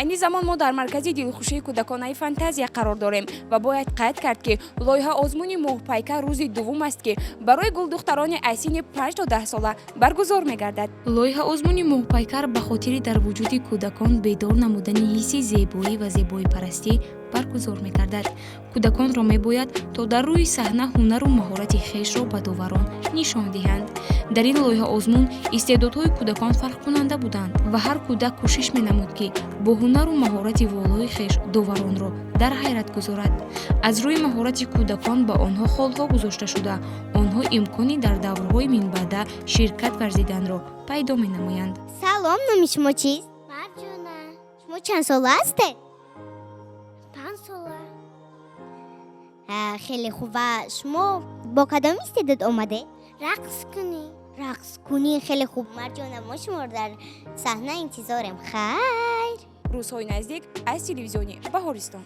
Айни замон мо дар маркази дилхушии кӯдаконаи «Фантазия» қарор дорем ва бояд қайд кард, ки лоиҳа озмуни «Моҳпайкар» рӯзи дуввум аст, ки барои гулдухтарони аз синни 5 то 10 сола баргузор мегардад. Лоиҳа озмуни «Моҳпайкар» ба хотири дар вуҷуди кӯдакон бедор намудани ҳисси зебоӣ ва зебоипарастӣ баргузор мегардад. Кӯдаконро мебояд, то дар рӯи саҳна ҳунару маҳорати хешро ба доварон нишон диҳанд. Дар ин лоиҳа озмун истеъдодҳои кӯдакон фарқкунанда буданд ва ҳар кӯдак кӯшиш менамуд, ки бо ҳунару маҳорати волои хеш доваронро дар ҳайрат гузорад. Аз рӯи маҳорати кӯдакон ба онҳо холҳо гузошта шуда, онҳо имкони дар даврҳои минбаъда ширкат варзиданро пайдо менамоянд. Салом, номи шумо чист? Марҷона. Шумо чанд сола ҳастед? 5 сола. Хеле хуб. Ва шумо бо кадом истеъдод омадед? Рақс кунӣ. Рақс кунӣ, хеле хуб, Марҷона. Мо шуморо дар саҳна интизорем. Хайр. Рӯзҳои наздик аз телевизиони «Баҳористон».